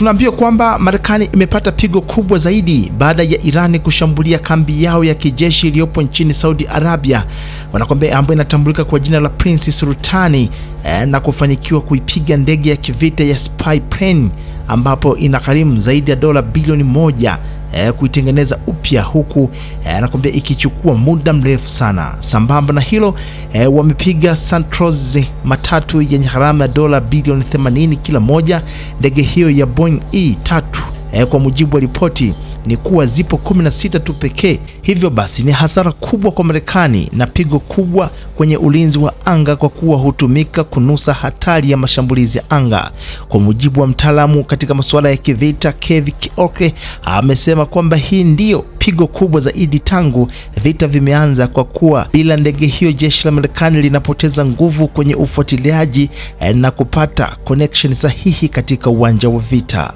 Tunaambiwa kwamba Marekani imepata pigo kubwa zaidi baada ya Irani kushambulia kambi yao ya kijeshi iliyopo nchini Saudi Arabia, wanakwambia ambayo inatambulika kwa jina la Prince Sultani na kufanikiwa kuipiga ndege ya kivita ya spy plane ambapo inagharimu zaidi ya dola bilioni 1 kuitengeneza upya huku anakuambia ikichukua muda mrefu sana. Sambamba na hilo wamepiga Santros matatu yenye gharama ya dola bilioni 80 kila moja. Ndege hiyo ya Boeing E3 kwa mujibu wa ripoti ni kuwa zipo 16 tu pekee. Hivyo basi ni hasara kubwa kwa Marekani na pigo kubwa kwenye ulinzi wa anga kwa kuwa hutumika kunusa hatari ya mashambulizi ya anga. Kwa mujibu wa mtaalamu katika masuala ya kivita Kevi Kioke, amesema kwamba hii ndiyo pigo kubwa zaidi tangu vita vimeanza, kwa kuwa bila ndege hiyo jeshi la Marekani linapoteza nguvu kwenye ufuatiliaji na kupata connection sahihi katika uwanja wa vita.